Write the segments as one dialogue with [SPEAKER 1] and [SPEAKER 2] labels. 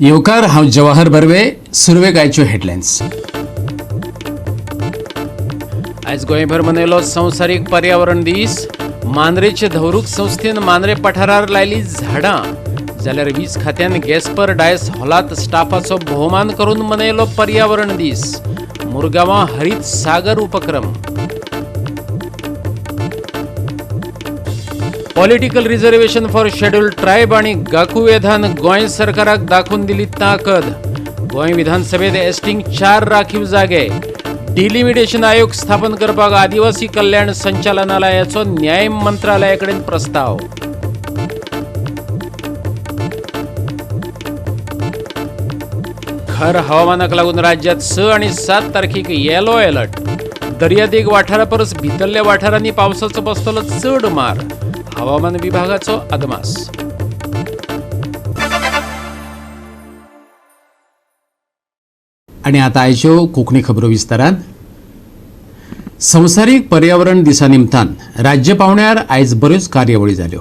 [SPEAKER 1] येवकार, हांव जवाहर बर्वे. सुरवेक आयच्यो हेडलायन्स. आयज गोंयभर मनयलो संवसारीक पर्यावरण दीस. मांद्रेचे धवरूक संस्थेन मांद्रे पठारार लायली झाडां, जाल्यार वीज खात्यान गॅस्पर डायस हॉलात स्टाफाचो भोवमान करून मनयलो पर्यावरण दीस. मुरगांवां हरीत सागर उपक्रम. Political reservation for scheduled tribe आणि गाकुवेधान गोंय सरकाराक दाखोवन दिली ताकद. गोंय विधानसभेत एसटींक 4 राखीव जागे. डिलिमिटेशन आयोग स्थापन करपाक आदिवासी कल्याण संचालनालयाचो न्याय मंत्रालयाकडेन प्रस्ताव. खर हवामानाक लागून राज्यात 6 आणि 7 तारखेक येलो अलर्ट. दर्यादेग वाठारा परस भितरल्या वाठारांनी पावसाचो बसतलो चड मार, हवामान विभागाचो अदमास. आणि आता आयच्यो कोंकणी खबरो विस्तारान. संवसारीक पर्यावरण दिसा निमतान राज्य पावंड्यार आयज बऱ्योच कार्यावळी जाल्यो.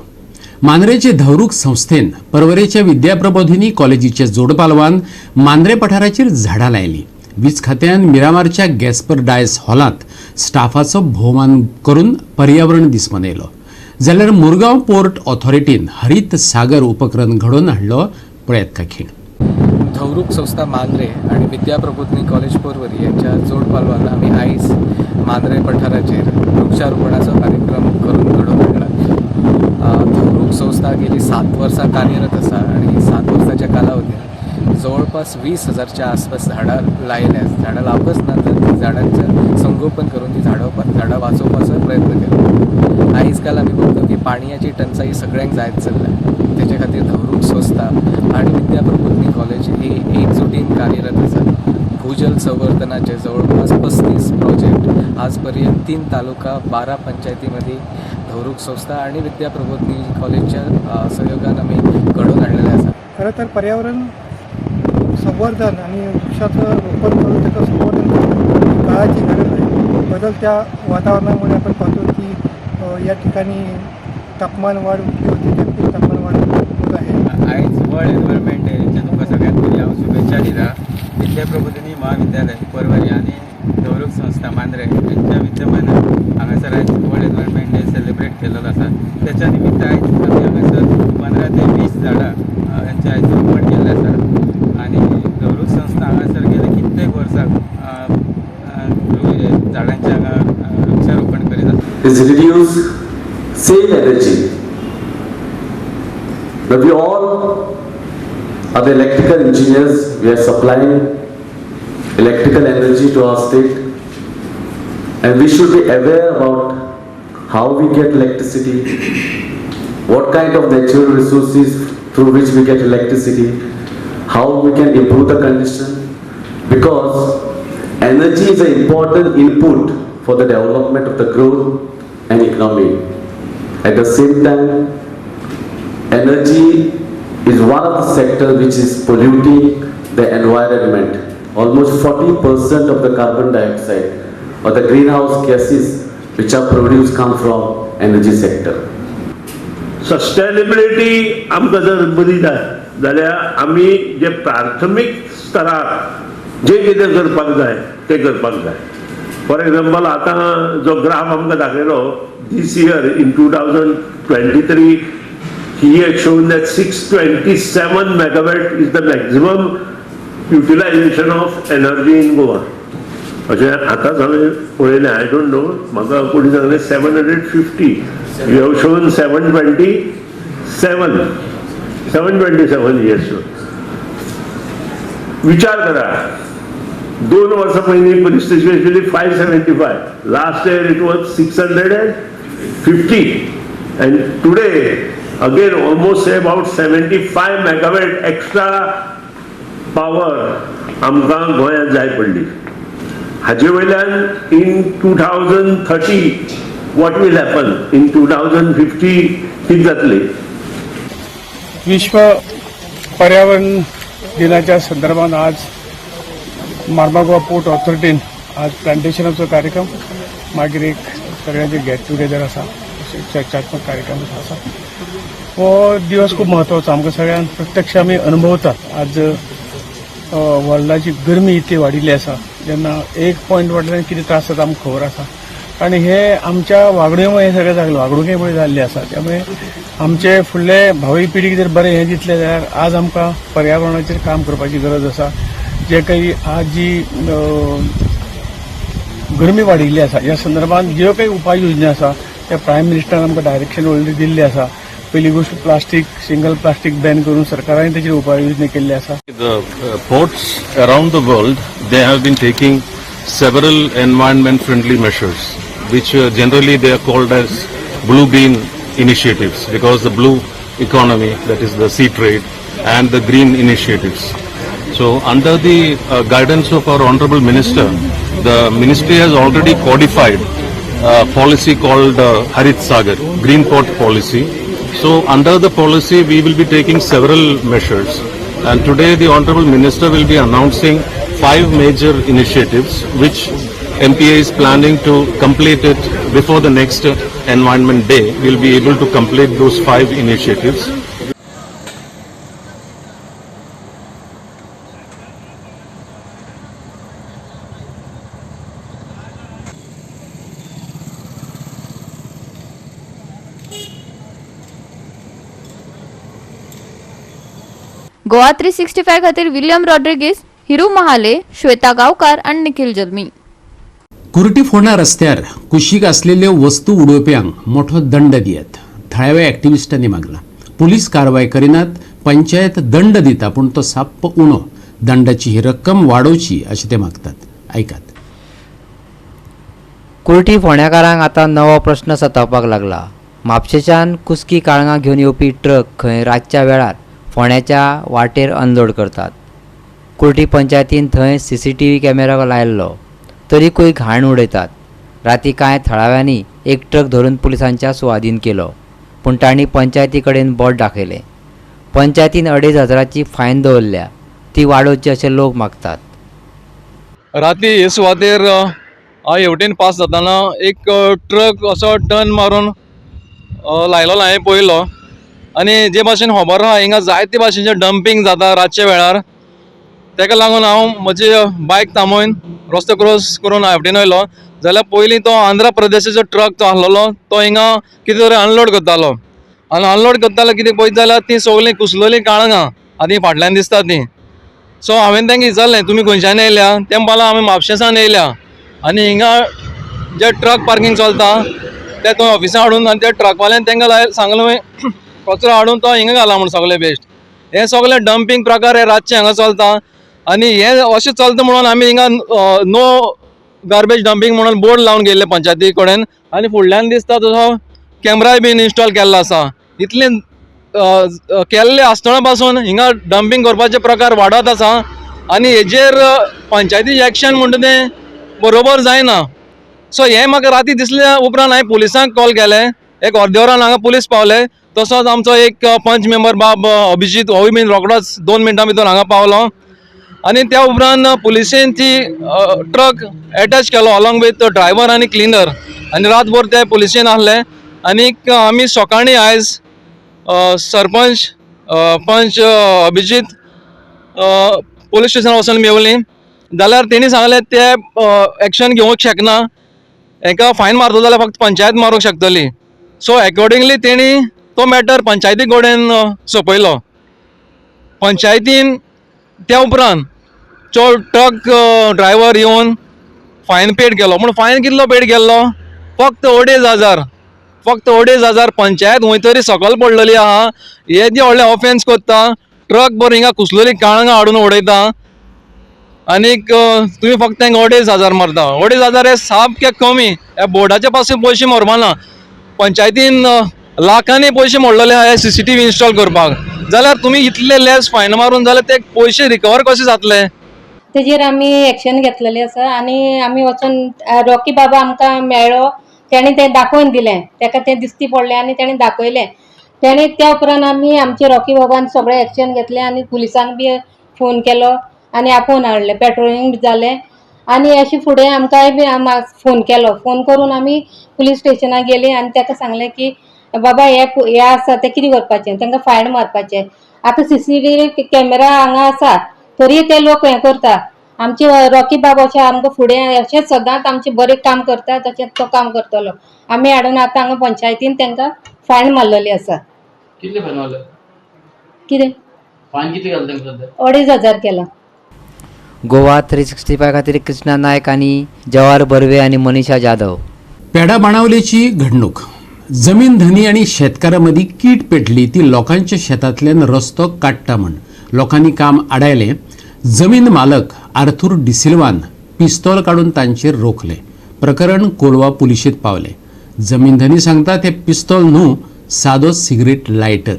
[SPEAKER 1] मांद्रेचे धवरूक संस्थेन परवरेच्या विद्याप्रबोधिनी कॉलेजीच्या जोडपालवान मांद्रे पठाराचेर झाडां लायलीं. वीज खात्यान मिरामारच्या गॅस्पर डायस हॉलांत स्टाफाचो भोवमान करून पर्यावरण दीस मनयलो, जाल्यार मुरगांव पोर्ट ऑथॉरिटीन हरीत सागर उपक्रम घडोवन हाडलो. पळयात काय खीण.
[SPEAKER 2] धवरूक संस्था मांद्रे आणि विद्याप्रबोधिनी कॉलेज पोरवरी यांच्या जोडपालवान आमी आयज मांद्रे पठाराचेर वृक्षारोपणाचो कार्यक्रम करून घडोवन हाडला. धवरूक संस्था गेली 7 वर्सां कार्यरत आसा आणि 7 वर्साच्या कालावधीत जवळपास 20,000च्या आसपास झाडां लायल्या. झाडां लावपच ना, तर ती झाडांचं संगोपन करून ती झाडां वाचोवपाचो प्रयत्न केला. आयज काल आमी बघतो की पाणयाची टंचाई सगळ्यांक जायत चल्ल्या. तेजे खातीर धवरूक संस्था आणि विद्याप्रबोधिनी कॉलेज ही एकजुटीन कार्यरत आसा. भूजल संवर्धनाचे जवळपास 35 प्रोजेक्ट आजपर्यंत 3 तालुका 12 पंचायतीमध्ये धवरूक संस्था आणि विद्याप्रबोधिनी कॉलेजच्या सहयोगान आमी घडोवन हाडलेले आसा.
[SPEAKER 3] खरं तर पर्यावरण संवर्धन आणि वृक्षाचं रोपण करून त्याचं संवर्धन करणं ही काळाची गरज आहे. बदलत्या वातावरणामुळे आपण पाहतो की या ठिकाणी तापमान वाढ कुठली होते, जागतिक तापमान वाढ होत आहे.
[SPEAKER 4] आयज वर्ल्ड एनवायरमेंट डेच्या तुमकां सगळ्यांत पयलीं हांव शुभेच्छा दिता. विद्याप्रबोधिनी महाविद्यालय परवरी आनी धवरूक संस्था मांद्रे हेंच्या विद्यमानान हांगासर आयज वर्ल्ड एनवायरमेंट डे सेलिब्रेट केलेलो आसा. त्याच्या निमित्त आयज आमी हांगासर 15 ते 20 झाडां हेंचें आयज रोपण केल्लें आसा आनी धवरूक संस्था हांगासर गेले कित्येक वर्सां झाडांचें हांगा वृक्षारोपण करीत आसा.
[SPEAKER 5] Is reduce save energy. But we all are the electrical engineers, we are supplying electrical energy to our state, and we should be aware about how we get electricity, what kind of natural resources through which we get electricity, how we can improve the condition, because energy is an important input for the development of the growth and economy. At the same time, energy is one of the sectors which is polluting the environment. Almost 40% of the carbon dioxide or the greenhouse gases which are produced come from energy sector.
[SPEAKER 6] Sustainability आमकां जर बरी जाय जाल्यार आमी जे प्राथमीक स्तरार जे कितें करपाक जाय तें करपाक जाय. फॉर एग्जाम्पल, आतां जो ग्राफ आमकां दाखयलो, this year in 2023 he had shown that 627 megawatt is the maximum utilization of energy in Goa. अशें आतांच हांवें पळयलें. I don't know, म्हाका कोणी सांगलें 750. You have shown 727, 727 years. विचार करा, 2 वर्सां पयलीं परिस्थिती आशिल्ली 575. Last year it was 650 and today again almost about 75 megawatt extra power आमकां गोंयांत जाय पडली. हाजे वयल्यान in 2030 what will happen, in 2050 कितें जातलें?
[SPEAKER 7] विश्व पर्यावरण दिनाच्या संदर्भात आज मार्मागोवा पोर्ट ऑथॉरिटीन आज प्लांटेशनाचो कार्यक्रम, मागीर एक सगळ्यांचे गेट टुगेदर आसा, अशें चर्चात्मक कार्यक्रम आसा. हो दिवस खूब महत्वाचो आमकां सगळ्यांक. प्रत्यक्ष आमी अनुभवतात आज. वर्ल्डाची गरमी इतली वाडिल्ली आसा जेन्ना एक पॉयंट वाडल्यान कितें त्रास जाता आमकां खबर आसा आनी हे आमच्या वागणुके हें सगळें जागलें वागणुके जाल्लें आसा. त्यामुळे आमचे फुडले भावी पिढीक जर बरें हें दितलें जाल्यार आज आमकां पर्यावरणाचेर काम करपाची गरज आसा. जे काही आज जी गरमी वाडिल्ली आसा ह्या संदर्भात ज्यो काही उपाय योजना आसा त्या प्रायम मिनिस्टरान आमकां डायरेक्शन ऑलरेडी दिल्ली आसा. पहिली गोष्ट प्लास्टीक सिंगल प्लास्टीक बॅन करून सरकारान तेचेर उपाय योजना केल्ली आसा.
[SPEAKER 8] The ports around the world, they have been taking several environment friendly measures, which generally they are called as blue green initiatives, because the blue economy, that is the sea trade, and the green initiatives. So under the guidance of our honorable minister, the ministry has already codified a policy called Harit Sagar, Green Port Policy. So under the policy, we will be taking several measures. And today the Honorable Minister will be announcing 5 major initiatives which MPA is planning to complete it before the next Environment Day. We will be able to complete those 5 initiatives.
[SPEAKER 9] Goa 365 खातीर William Rodrigues, Hiru Mahale, Shweta गांवकार आनी निखिल जल्मी.
[SPEAKER 1] कुर्टी फोंडा रस्त्यार कुशीक आसलेल्यो वस्तू उडोवप्यांक मोठो दंड दियात थळाव्या एक्टिविस्टांनी मागला. पुलीस कारवाय करिनात, पंचायत दंड दिता पूण तो साप्प उणो. दंडाची ही रक्कम वाडोवची अशें ते मागतात. आयकात.
[SPEAKER 10] कुर्टी फोंड्याकारांक आतां नवो प्रश्न सतावपाक लागला. म्हापशेच्यान कुस्की काळंगां घेवन येवपी ट्रक खंय रातच्या वेळार फोंड्याच्या वाटेर अनलोड करतात. कुर्टी पंचायतीन थंय CCTV camera लायल्लो तरीकूय घाण उडयतात. राती कांय थळाव्यांनी एक ट्रक धरून पुलिसांच्या सुवादीन केलो, पूण तांणी पंचायती कडेन बोट दाखयलें. पंचायतीन 2500 फायन दवरल्या, ती वाडोवची अशें लोक मागतात.
[SPEAKER 11] राती हे सुवातेर हांव हेवटेन पास जाताना एक ट्रक असो टर्न मारून लायलोलो हांवें पळयलो आनी जे भाशेन खबर आहा हिंगा जायते भाशेचें डंपींग जाता रातच्या वेळार. तेका लागून हांव म्हजी बायक थांबोवन रस्तो क्रॉस करून हेवटेन वयलो जाल्यार पयलीं तो आंध्र प्रदेशाचो ट्रक तो आसलेलो तो हिंगा कितें तरी अनलोड करतालो आनी अनलोड करतालो कितें पळयत जाल्यार तीं सगळीं कुसलेलीं काळंगां आनी फाटल्यान दिसता तीं. सो हांवें तांकां विचारलें तुमी खंयच्यान येयल्या, ते म्हणपाक आमी म्हापशेसान येयल्या आनी हिंगा जे ट्रक पार्कींग चलता ते थंय ऑफिसान हाडून आनी त्या ट्रकवाल्यान तांकां सांगलें कचरो हाडून तो हिंगा घाला म्हूण सगळें वेस्ट. हे सगळे डंपींग प्रकार हे रातचे हांगा चलता आनी हे अशें चलता म्हणून आमी हिंगा नो गार्बेज डंपींग म्हणून बोर्ड लावन गेल्ले पंचायती कडेन आनी फुडल्यान दिसता तसो कॅमराय बीन इन्स्टॉल केल्लो आसा. इतलें केल्ले आसतना पासून हिंगा डंपींग करपाचे प्रकार वाडत आसा आनी हेजेर पंचायती एक्शन म्हणटा तें बरोबर जायना. सो हें म्हाका राती दिसल्या उपरांत हांवें पुलिसांक कॉल केलें. एक अर्दे वरान हांगा पुलीस पावले. तसोच आमचो एक पंच मेंबर बाब अभिजीत होय बीन रोखडोच 2 मिनटां भितर हांगा पावलो आनी त्या उपरांत पुलिसेन ती ट्रक एटॅच केलो अलॉंग विथ ड्रायव्हर आनी क्लिनर आनी रातभर ते पुलिसेन आसले. आनीक आमी सकाळीं आयज सरपंच पंच अभिजीत पुलीस स्टेशनार वचून मेवली जाल्यार तेणी सांगलें ते एक्शन घेवंक शकना, हेका फायन मारतलो जाल्यार फक्त पंचायत मारूंक शकतली. सो एकॉर्डिंगली तेणी तो मॅटर पंचायती कडेन सोंपयलो. पंचायतीन त्या उपरांत जो ट्रक ड्रायव्हर येवन फायन पेड केलो. पूण फायन कितलो पेड केल्लो, फक्त 2500. फक्त 2500. पंचायत खंय तरी सकयल पडलेली आहा. हे जे व्हडले ऑफेन्स करता, ट्रक बरो हिंगा कुसलेली काळंगां हाडून उडयता आनीक तुमी फक्त तांकां 2500 मारता. 2500 हे सामके कमी. ह्या बोर्डाचे पासून पयशे मोरपाना. पंचायतीन लाखांनी पयशे मोडलेले आहा CCTV install करपाक, जाल्यार तुमी इतले लेस फायन मारून जाल्यार ते पयशे रिकवर कशे जातले.
[SPEAKER 12] तेजेर आमी एक्शन घेतलेली आसा आनी आमी वचून रॉकी बाबा आमकां मेळ्ळो, तेणें तें दाखोवन दिलें, तेका तें दिश्टी पडलें आनी तेणें दाखयलें. तेणें त्या उपरांत आमी आमचे रॉकी बाबान सगळें एक्शन घेतलें आनी पुलिसांक बी फोन केलो आनी आपोवन हाडलें, पेट्रोलिंग जालें आनी अशें फुडें आमकांय बी फोन केलो. फोन करून आमी पुलीस स्टेशनाक गेली आनी तेका सांगलें की बाबा हे हे आसा तें कितें करपाचें, तांकां फायन मारपाचें. आतां CCTV camera हांगा आसा तरी ते लोक हें करता. आमचे रॉकी बाब अशें आमकां फुडें अशेंच सदांच आमचें बरें काम करता, तशेंच तो काम करतलो. आमी हाडून आतां हांगा पंचायतीन तांकां फायन मारलेली आसा.
[SPEAKER 11] कितले फायन मारले?
[SPEAKER 12] कितें
[SPEAKER 11] फायन कितले घातले तांकां सद्या?
[SPEAKER 12] 2500 केला.
[SPEAKER 10] गोवा 365 खातीर कृष्णा नायक आनी जवाहर बर्वे आनी मनीषा जाधव.
[SPEAKER 1] पेडा बाणावलेची घडणूक. जमीन धनी आनी शेतकारां मदीं कीट पेटली ती लोकांच्या शेतांतल्यान रस्तो काडटा म्हण लोकांनी काम आडायलें. जमीन मालक आर्थूर डिसिल्वान पिस्तोल काडून तांचेर रोखले. प्रकरण कोलवा पुलिशेंत पावलें. जमीन धनी सांगता तें पिस्तोल न्हू, सादो सिगरेट लायटर.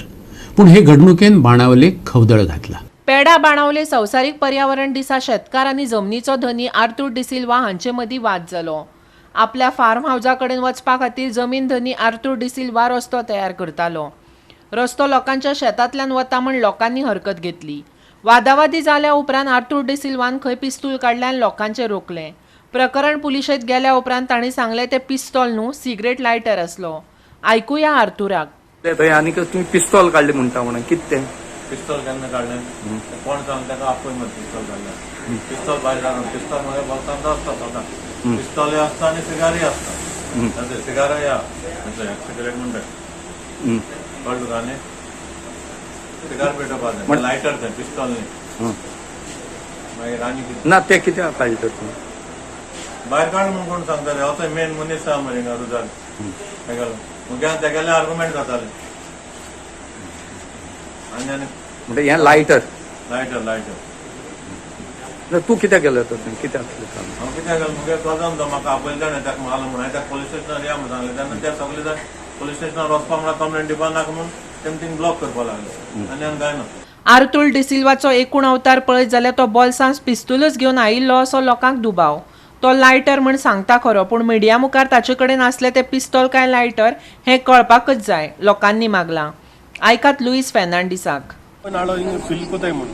[SPEAKER 1] पूण हे घडणुकेन बाणावलेक खवदळ घातला.
[SPEAKER 13] पेडा बाणावले संवसारीक पर्यावरण दिसा शेतकार आनी जमनीचो धनी आर्थूर डिसिल्वा हांचे मदीं वाद जालो. आपल्या फार्म हावजा कडेन वचपा खातीर जमीन धनी आर्थूर डिसिल्वा रस्तो तयार करतालो. रस्तो लोकांच्या शेतांतल्यान वता म्हण लोकांनी हरकत घेतली. वादावादी जाल्या उपरांत आर्थूर डिसिल्वान खंय पिस्तूल काडल्यान लोकांचें रोखलें. प्रकरण पुलिशेंत गेल्या उपरांत तांणी सांगलें तें पिस्तोल न्हू, सिगरेट लायटर आसलो. आयकुया आर्थूराक.
[SPEAKER 14] थंय आनीक तुमी पिस्तोल काडलें म्हणटा म्हणून कितें तें?
[SPEAKER 15] पिस्तोल केन्ना काडलें? कोण सांग ताका आपय मरे पिस्तोल काडलें. पिस्तोल भायर काडून पिस्तोल म्हळ्यार बोल्सांत आसता सदां. पिस्तोलय आसता आनी सिगारय आसता. सिगारय आहा, सिगरेट म्हणटा कळ्ळें तुका? न्ही सिगार पेटोवपाक लायटर तें, पिस्तोल न्ही. मागीर आनी कितें
[SPEAKER 14] ना तें कित्याक काडलें तर तुमी?
[SPEAKER 15] भायर काड म्हूण कोण सांगता रे? असो मेन मनीस आहा मरे हिंगा रुजार तेगेलो. मुगे तेगेले आर्गुमेंट जाताले आनी आनी
[SPEAKER 14] म्हणजे हें लायटर.
[SPEAKER 15] Lighter lighter.
[SPEAKER 14] ना तूं कित्याक गेलो तर? थंय कित्याक केलें काम?
[SPEAKER 15] हांव कित्याक गेलो? मुगे कजन तो म्हाका आपयले ताणें, ताका मारलो म्हणून. हांवें ताका पोलीस स्टेशनार या म्हूण सांगलें. तेन्ना ते सगळे जाण पोलीस स्टेशनार वचपाक म्हळ्यार कंप्लेन दिवपाक नाका म्हूण तेम थिंग ब्लॉक करपाक लागले. आनी आनी कांय ना.
[SPEAKER 13] आर्थूर डिसिल्वाचो एकूण अवतार पळयत जाल्यार तो बोल्सांत पिस्तूलच घेवन आयिल्लो असो लोकांक दुबाव. तो लायटर म्हण सांगता खरो, पूण मिडिया मुखार ताचे कडेन आसलें तें पिस्तोल काय लायटर हें कळपाकच जाय लोकांनी मागलां. आयकात लुईस फेर्नांडीसाक.
[SPEAKER 16] नाळो हिंगा फिल कोताय म्हूण,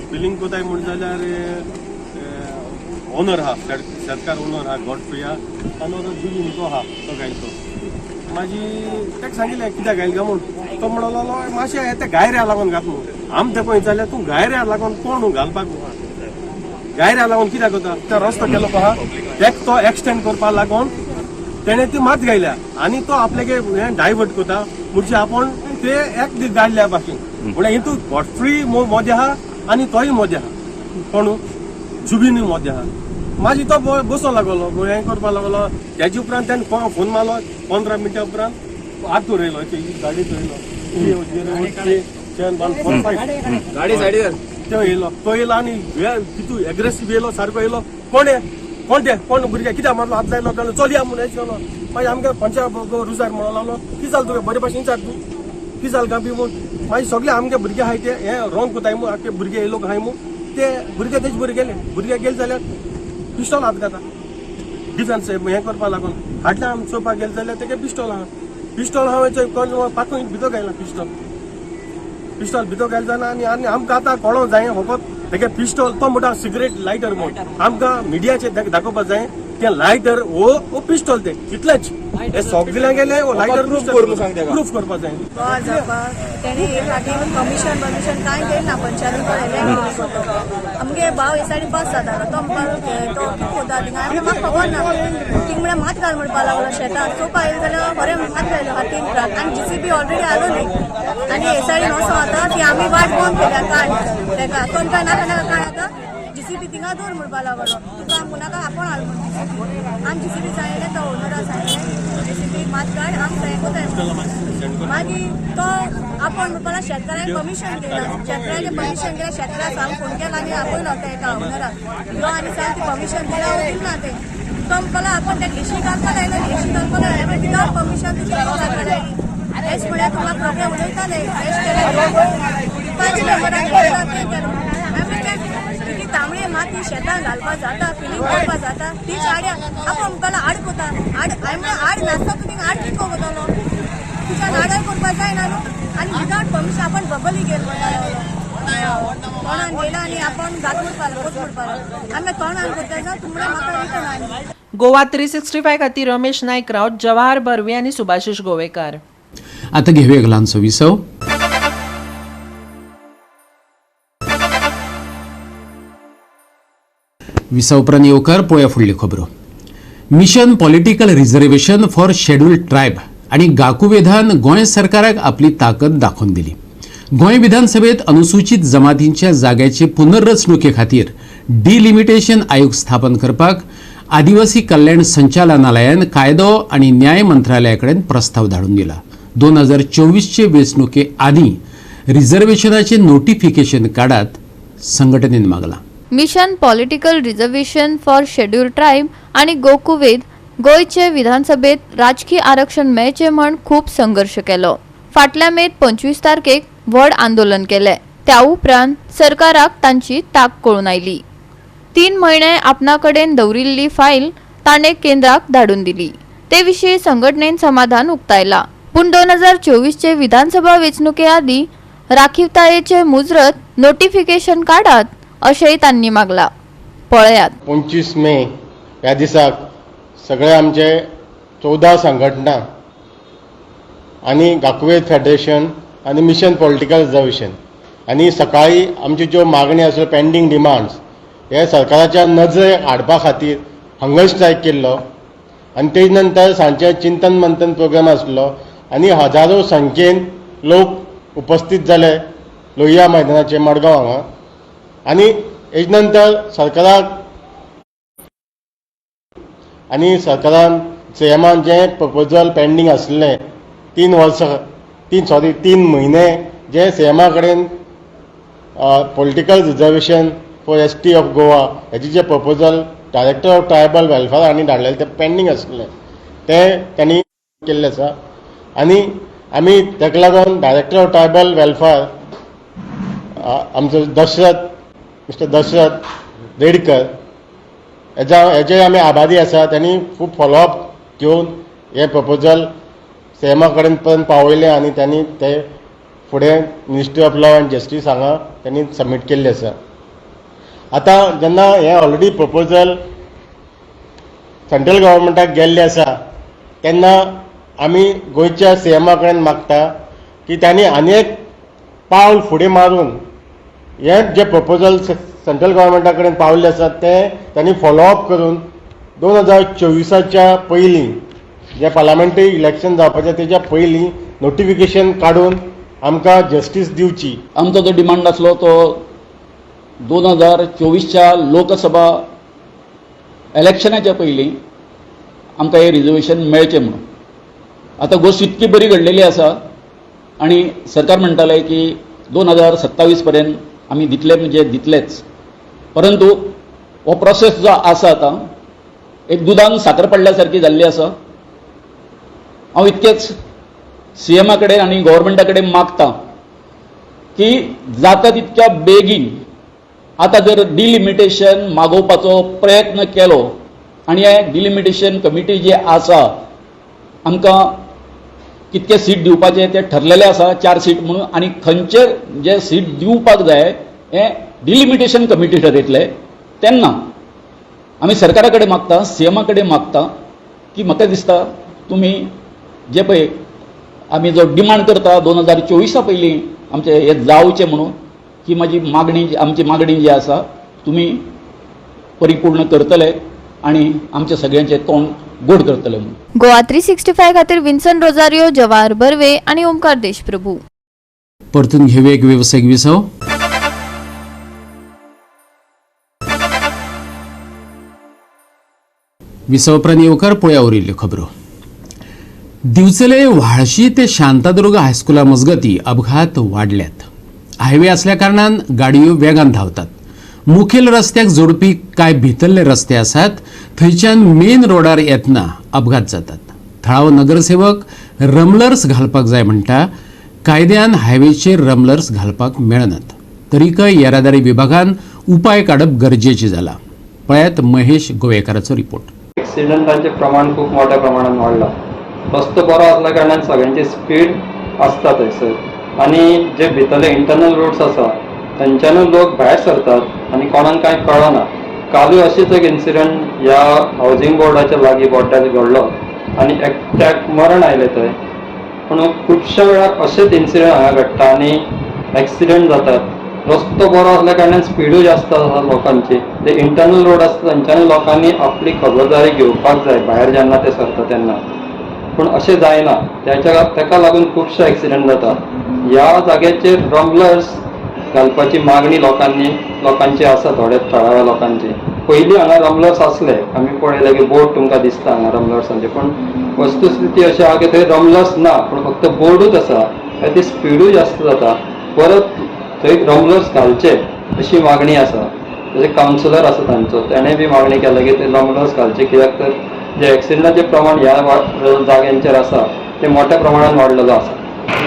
[SPEAKER 16] फिलींग कोताय म्हूण जाल्यार ओनर आहा, शेतकार ओनर आहा गॉडफ्री आहा आनी तो जुबीन तो आहा तो गायलो. मागीर ताका सांगिल्लें कित्याक घायल काय म्हूण. तो म्हणो लागलो मातशें ते गायऱ्या लागून घात म्हूण. आम तेका विचारलें तूं गायऱ्या लागून कोण घालपाक, गायऱ्या लागून कित्याक करता? तो रस्तो केलो पहा तेका तो एक्सटेंड करपाक लागून तेणें ती मात घायल्या आनी तो आपल्यागे हें डायवर्ट करता म्हणजे आपूण ते एक दीस गाडल्या बाकी. म्हणल्यार हितू गॉडफ्री मोदें आहा आनी तोय मोदें आहा, कोण जुबीनूय मोदें आहा. मागीर तो बसोंक लागलो, हें करपाक लागलो. तेजे उपरांत तेणें फोन मारलो. 15 मिनटां उपरांत आर्थूर येयलो, गाडी येयलो 7 1 4 5
[SPEAKER 14] गाडी सायडीर
[SPEAKER 16] तो येयलो. तो येयलो आनी कितू एग्रेसीव येयलो, सारको येयलो. कोण कोण ते कोण भुरग्या कित्याक मारलो, हात लायलो जाल्यार चलया म्हूण अशें केलो. मागीर आमकां पंचायत रुजार म्हणो लागलो कितें जालें तुका, बरे भाशेन विचार तूं कितें जालें काय बी म्हूण. मागीर सगळे आमगे भुरगे आहाय ते हे रॉंग कोताय म्हूण आमगे भुरगे येयलो आहाय म्हूण ते भुरगे तेजे बरे गेले. भुरगे गेले जाल्यार पिस्टॉल हात घाता डिफेन्स हें करपाक लागून. हाडल्या आमी चोवपाक गेले जाल्यार तेगे पिस्टॉल आहा. पिस्टॉल आहा पाकून भितर घायला पिस्टॉल. पिस्टॉल भितर घायले जाल्यार आनी आनी आमकां आतां कळोंक जाय फकत तेगे पिस्टॉल तो म्हणटा सिगरेट लायटर म्हूण. आमकां मिडियाचेर ताका दाखोवपाक जाय तें लायटर वो पिस्टॉल तें इतलेंच. हे सगळ्यांक गेले वो लायटर प्रूफ करपाक जाय.
[SPEAKER 17] तेणी एक फाटी परमिशन परमिशन कांय घेयना ना पंचायती कडेन. आमगे भाव हे सायडीन पास जातालो, तो म्हणपाक तो कितें कोता थिंगा, हांवें म्हाका खबर ना. थिंग म्हळ्यार मात घाल म्हणपाक लागलो. शेतान चोवपा येयलें जाल्यार बरें मात घायलो हातीन. आनी जीसीबी ऑलरेडी आलोली आनी हे सायडीन असो जाता की आमी वाट बंद केल्या काण तेका. तो काय नाका नाका काण आतां जीसीबी थिंगा दवर म्हणपाक लागलो. तुका मुनाका आपोवन हाड म्हूण जीसीबी. आमी जीसीबी सांगलें, तो ओनरा सांगलें जीसीबी मात काड, आमी हें कोताय. मागीर तो आपण म्हणपाक शेतकारांक परमिशन घेयला, शेतकारांक परमिशन केलें. शेतकाराक सांग फोन केला आनी आपयलो तेका ओनराक यो आनी सांग ती परमिशन दिला वो दिना तें. तो म्हणपाक आपण ते एशी घालपाक लायलो, एशी घालपाक लायलो विदाउट परमिशन तुजी कोणाक. हेच म्हळ्यार तुका रोखडे उलयताले हेच केलें 5 मेंबरांक केलां तें केलें. आमी तें ती तांबडी माती शेतान घालपाक जाता, फिलींग करपाक जाता तीच आड्या आपण म्हणपाक आड कोता आड. हांवें म्हळ्यार आड नासता तूं थिंगा आड कितें कोतालो, तुज्यान आडाय करपाक जायना न्हू. आनी विदाउट परमिशन आपण बबली गेल म्हणटा तोंडान गेला आनी आपण घात म्हणपाक कोत म्हणपाक आमी तोंडान कोता जावं तूं म्हळ्यार म्हाका रिटर्न आनी.
[SPEAKER 13] गोवा 365 खातीर रमेश नायक राऊत, जवाहर बर्वे आनी सुभाषीश गोवेकार.
[SPEAKER 1] आता घेऊया एक ल्हानसो विसव. विसा उपरांत येवकार. पळोवया फुडल्यो खबरो. Mission political reservation for scheduled tribe आनी गाकुवेधान गोंय सरकाराक आपली ताकद दाखोवन दिली. गोंय विधानसभेत अनुसूचित जमातींच्या जाग्याचे पुनर्रचणुके खातीर डिलिमिटेशन आयोग स्थापन करपाक आदिवासी कल्याण संचालनालयान कायदो आनी न्याय मंत्रालया कडेन प्रस्ताव धाडून दिला. 2024चे वेंचणुके आदीं रिझर्वेशनाचे नोटिफिकेशन काडात संघटनेन मागलां.
[SPEAKER 9] Mission political reservation for scheduled tribe आनी गोकुवेद गोंयचे विधानसभेत राजकी आरक्षण मेळचें म्हण खूब संघर्श केलो. फाटल्या मेत 25 तारखेक व्हड आंदोलन केलें. त्या उपरांत सरकाराक तांची ताक कळून आयली. 3 म्हयने आपणा कडेन दवरिल्ली फायल ताणें केंद्राक धाडून दिली. ते विशीं संघटनेन समाधान उक्तायलां. पूण 2024चे विधानसभा वेंचणुके आदीं राखीवतायेचे मुजरत नोटिफिकेशन काडात अशेंय तांणी मागलां. पळयात.
[SPEAKER 18] 25 मे ह्या दिसाक सगळे आमचे 14 संघटना आनी गाकुवेध फेडरेशन आनी मिशन पॉलिटिकल रिजर्वेशन आनी सकाळी आमच्यो ज्यो मागण्यो आसल्यो पेंडींग डिमांड्स हे सरकाराच्या नजरेक हाडपा खातीर हंगर स्ट्रायक केल्लो आनी तेज नंतर सांजचे चिंतन मंथन प्रोग्राम आसलो आनी हजारो संख्येन लोक उपस्थित जाले लोहिया मैदानाचे मडगांव हांगा. आनी हेज नंतर सरकाराक आनी सरकारान सीएमान जें प्रपोजल पेंडींग आसलें 3 म्हयने जे सीएमा कडेन political reservation for ST of Goa हेजें जें proposal director of tribal welfare हांणी धाडलेलें तें पेंडींग आसलें तें तांणी केल्लें आसा. आनी आमी ताका लागून डायरेक्टर ऑफ ट्रायबल वेलफेअर आमचो दशरथ मिस्टर दशरथ रेडकर हेजे आमी आभारी आसा. तांणी खूब फॉलोअप घेवन हें प्रपोजल सीएमा कडेन पर्यंत पावयलें आनी तांणी ते फुडें ministry of law and justice हांगा तांणी सबमीट केल्लें आसा. आतां जेन्ना हें ऑलरेडी प्रपोजल सेंट्रल गव्हर्मेंटाक गेल्लें आसा तेन्ना आमी गोंयच्या सीएमा कडेन मागता की तांणी आनी एक पावल फुडें मारून हें जें प्रपोजल सेंट्रल गव्हर्मेंटा कडेन पावल्लें आसा तें तांणी फॉलोअप करून 2024च्या पयलीं जें पार्लमेंटरी इलेक्शन जावपाचें तेच्या पयलीं नोटिफिकेशन काडून आमकां जस्टीस दिवची.
[SPEAKER 19] आमचो जो डिमांड आसलो तो 2024च्या लोकसभा इलेक्शनाच्या पयलीं आमकां हें रिजर्वेशन मेळचें म्हणून. आतां गोश्ट इतकी बरी घडलेली आसा आनी सरकार म्हणटालें की 2027 पर्यंत आमी दितले म्हणजे दितलेच, परंतु हो प्रोसेस जो आसा आतां एक दुदान साकर पडल्या सारकी जाल्ली आसा. हांव इतकेच सीएमा कडेन आनी गव्हर्मेंटा कडेन मागता की जाता तितक्या बेगीन आतां जर डिलिमिटेशन मागोवपाचो प्रयत्न केलो आनी हे डिलिमिटेशन कमिटी जी आसा आमकां कितके सीट दिवपाचे ते ठरलेले आसा, 4 सीट म्हणून, आनी खंयचे जे सीट दिवपाक जाय हें डिलिमिटेशन कमिटी ठरयतले. तेन्ना आमी सरकारा कडेन मागता, सीएमा कडेन मागता की म्हाका दिसता तुमी जे पळय आमी जो डिमांड करता 2024 पयलीं आमचें हें जावचें म्हणून, ही म्हाजी मागणी, आमची मागणी जी आसा तुमी परिपूर्ण करतले आनी आमच्या सगळ्यांचें तोंड गोड करतले म्हणून.
[SPEAKER 9] गोवा 365 खातीर विन्सन रोजारियो, जवाहर बर्वे आनी ओमकार देशप्रभू.
[SPEAKER 1] परतून घेवया एक वेवसायीक विसव. विसव उपरांत येवकार. पळया उरिल्ल्यो खबरो. दिवचले व्हाळशी ते शांतादुर्गा हायस्कुला मजगती अपघात वाडल्यात. हायवे असल्या कारणान गाडयो वेगान धांवतात. मुखेल रस्त्याक जोडपी कांय भितरले रस्ते आसात थंयच्यान मेन रोडार येतना अपघात जातात. थळावो नगरसेवक रमलर्स घालपाक जाय म्हणटा. कायद्यान हायवेचेर रमलर्स घालपाक मेळनात, तरीकय येरादारी विभागान उपाय काडप गरजेचें जालां. पळयात महेश गोवेकाराचो रिपोर्ट.
[SPEAKER 20] एक्सिडंटांचें प्रमाण खूब मोठ्या प्रमाणात वाडलां. रस्तो बरो आसल्या कारणान सगळ्यांची स्पीड आसता थंयसर आनी जे भितरले इंटरनल रोड्स आसा थंयच्यानूय लोक भायर सरतात आनी कोणाक कांय कळना. कालूय अशीच एक इन्सिडंट ह्या हावजींग बोर्डाच्या लागीं बोड्ड्यार घडलो आनी एकट्याक मरण आयलें थंय. पूण खुबश्या वेळार अशेच इन्सिडंट हांगा घडटा आनी एक्सिडंट जातात. रस्तो बरो आसल्या कारणान स्पिडूय जास्त आसा लोकांची. जे इंटरनल रोड आसता तांच्यानी लोकांनी आपली खबरदारी घेवपाक जाय भायर जेन्ना ते सरता तेन्ना, पूण अशें जायना. ताका लागून खुबशे एक्सिडंट जाता. ह्या जाग्याचेर रंबलर्स घालपाची मागणी लोकांची आसा, थोड्या थळाव्या लोकांची. पयलीं हांगा रंबलर्स आसले, आमी पळयले की बोर्ड तुमकां दिसता हांगा रंबलर्सांचे, पूण वस्तुस्थिती अशी आहा की थंय रंबलर्स ना, पूण फक्त बोर्डूच आसा. ती स्पिडूय जास्त जाता. परत थंय रंबलर्स घालचे अशी मागणी आसा. जशें कावन्सिलर आसा तांचो, तेणें बी मागणी केल्या की ते रंबलर्स घालचे, कित्याक तर जे एक्सिडंटाचें प्रमाण ह्या जाग्यांचेर आसा तें मोठ्या प्रमाणान वाडलेलो आसा.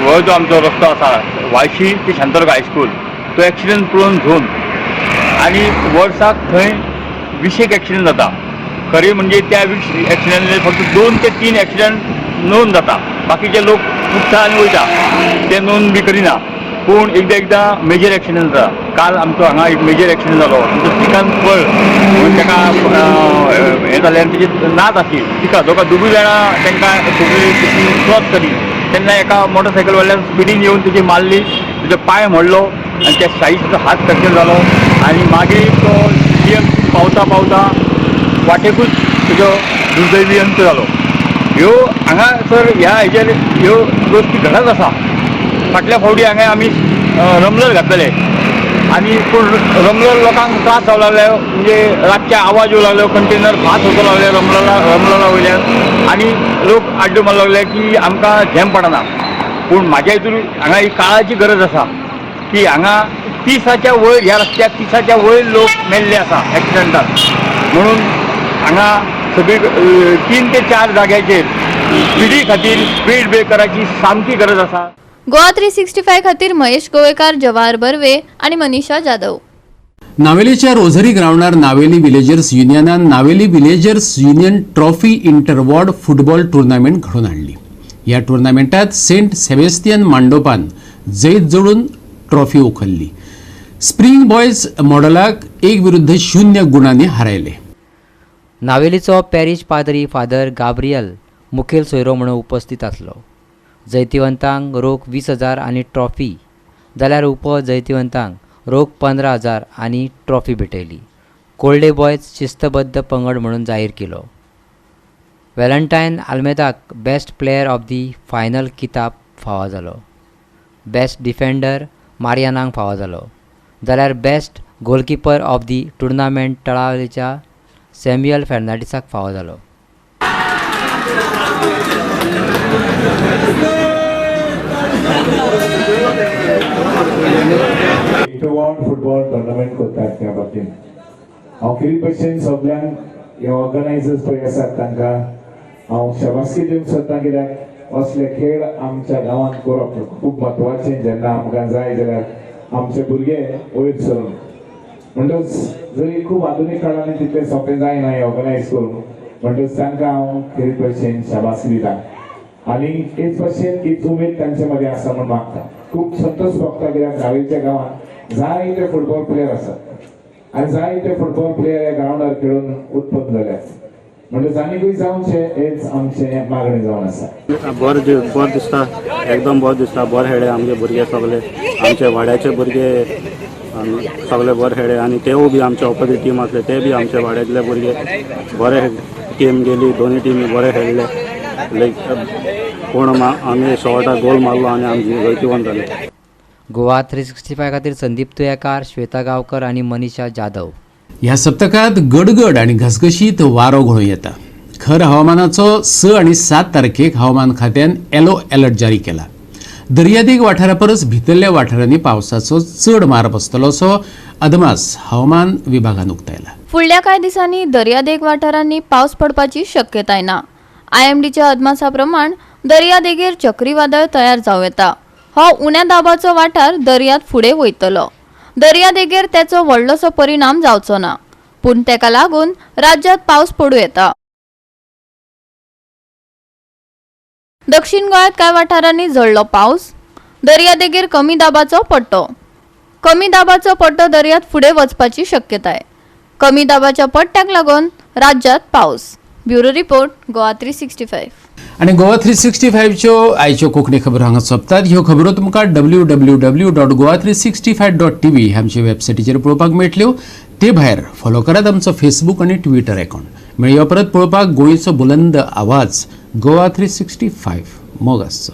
[SPEAKER 21] हो जो आमचो रस्तो आसा वायशी ते शांतादुर्गा हायस्कूल, तो एक्सिडंट प्रोन झोन आनी वर्साक थंय 20 एक्सिडंट जाता. खरें म्हणजे त्या 20 एक्सिडंटांनी फक्त 2 ते 3 एक्सिडंट नोंद जाता, बाकीचे लोक उठता आनी वयता, ते नोंद बी करिना. पूण एकदां एकदां मेजर एक्सिडंट जाता. काल आमचो हांगा एक मेजर एक्सिडंट जालो, आमचो श्रीकांत फळ म्हणून ताका हें जालें आनी तेजी नात आसली तिका दोगा दोगूय जाणां तांकां सगळी तशी क्रॉस करी तेन्ना एका मोटरसायकलवाल्यान स्पिडीन येवन तेजी मारली, तेजो पांय मोडलो आनी त्या साईचो हात फ्रॅक्चर जालो आनी मागीर तो जीएमसी पावता पावता वाटेकूच तेजो दुर्दैवी अंत जालो. ह्यो हांगा सर ह्या हेजेर ह्यो गोश्टी घडत आसा. फाटल्या फावटी हांगा आमी रमलर घातलेले आनी पूण रमलर लोकांक त्रास जावं लागले, म्हणजे रातचे आवाज येवं लागलो, कंटेनर फास्ट वचूंक लागले रमलरा वयल्यान आनी लोक आड्ड्यो मारपाक लागले की आमकां झेम पडना. पूण म्हाज्या हितून हांगा एक काळाची गरज आसा की हांगा 30च्या वयर ह्या रस्त्यार 30च्या वयर लोक मेल्ले आसा एक्सिडंटान, म्हणून हांगा सगळी 3 ते 4 जाग्याचेर स्पिडी खातीर स्पीड ब्रेकराची सामकी गरज आसा.
[SPEAKER 9] गोवा 365 खातीर महेश गोवेकार, जवाहर बर्वे आणि मनीषा जाधव.
[SPEAKER 1] नावेलीच्या रोझरी ग्राउंडार नावेली विलेजर्स युनियनान Naveli villagers union trophy inter ward football tournament घडोवन हाडली. ह्या टुर्नामेंटात सेंट सेबेस्तियन मांडोपान जैत जोडून ट्रॉफी उखल्ली. स्प्रिंग बॉयज मॉडलाक 1-0 गुणांनी हारयले.
[SPEAKER 10] नावेलीचो पॅरिश पाद्री फादर गाब्रियल मुखेल सोयरो म्हणून उपस्थित आसलो. जैतिवंतांक रोख 20,000 आनी ट्रॉफी जाल्यार उप जैतिवंतांक रोख 15,000 आनी ट्रॉफी भेटयली. कोल्डे बॉयज शिस्तबद्ध पंगड म्हणून जाहीर केलो. व्हॅलेंटायन आल्मेदाक best player of the final किताब फावो जालो. बेस्ट डिफेंडर मारियानाक फावो जालो जाल्यार best goalkeeper of the tournament तळावलेच्या Samuel फेर्नांडीसाक फावो जालो.
[SPEAKER 22] इंटरवॉर्ड फुटबॉल टुर्नामेंट करतात त्या बाबतीन हांव खेरीत भशेन सगल्यांक हे ऑर्गनायजर्स पळय आसात तांकां हांव शाबासकी दिवंक सोदतां, कित्याक असले खेळ आमच्या गांवांत करप खूब म्हत्वाचें. जेन्ना आमकां जाय जाल्यार आमचे भुरगे वयर सरून, म्हणटच जरी खूब आधुनीक काळांनी तितलें सोंपें जायना हें ऑर्गनायज करूंक, म्हणटच तांकां हांव खेरीत भशेन शाबासकी दिता आनी हेच भशेन हीच उमेद तांचे मदीं आसा म्हूण मागता. खूब संतोश भोगता कित्याक नावेलच्या गांवांत जायते फुटबॉल प्लेयर आसात आनी जायते फुटबॉल प्लेयर ह्या ग्रावंडार खेळून उत्पन्न जाल्यात, म्हणटच आनीकूय जावचें हेच आमचें मागणें जावन आसा.
[SPEAKER 23] बरें दिसता, एकदम बरें दिसता. बरें खेळ्ळे आमचे भुरगे सगळे, आमचे वाड्याचे भुरगे सगळे बरे खेळ्ळे आनी तेवूय बी आमचे ऑपोजीट टीम आसले ते बी आमचे वाड्यातले भुरगे बरे टीम गेली, दोनूय टिमी बरे खेळ्ळे. लायक पूण आमी शॉर्टाक गोल मारलो आनी आमी जैतिवंत जाले.
[SPEAKER 10] गोवा 365 खातीर संदीप तुयेकार, श्वेता गांवकर आनी मनीषा जाधव.
[SPEAKER 1] ह्या सप्तकात गडगड आनी घसघशीत वारो घोळूं येता. खर हवामानाचो 6 आनी 7 तारखेक हवामान खात्यान येलो अलर्ट जारी केला. दर्यादेग वाठारा परस भितरल्या वाठारांनी पावसाचो चड मार बसतलो असो अदमास हवामान विभागान उक्तायला.
[SPEAKER 9] फुडल्या कांय दिसांनी दर्यादेग वाठारांनी पावस पडपाची शक्यताय ना. आयएमडीच्या अदमासा प्रमाण दर्यादेगेर चक्रीवादळ तयार जावं येता. हो उण्या दाबाचो वाठार दर्यांत फुडें वयतलो. दर्यादेगेर तेचो व्हडलोसो परिणाम जावचो ना, पूण तेका लागून राज्यांत पावस पडूं येता. दक्षिण गोंयांत कांय वाठारांनी झडलो पावस. दर्यादेगेर कमी दाबाचो पट्टो. कमी दाबाचो पट्टो दर्यांत फुडें वचपाची शक्यताय. कमी दाबाच्या पट्ट्याक लागून राज्यांत पावस. Bureau report, Goa 365.
[SPEAKER 1] आनी गोवा 365च्यो आयच्यो कोंकणी खबरो हांगा सोंपतात. ह्यो खबरो तुमकां www.goa365.tv ह्या आमच्या वेबसायटीचेर पळोवपाक मेळटल्यो. ते भायर फॉलो करात आमचो फेसबूक आनी ट्विटर अकाउंट. मेळया परत पळोवपाक गोंयचो बुलंद आवाज गोवा 365. मोग आसचो.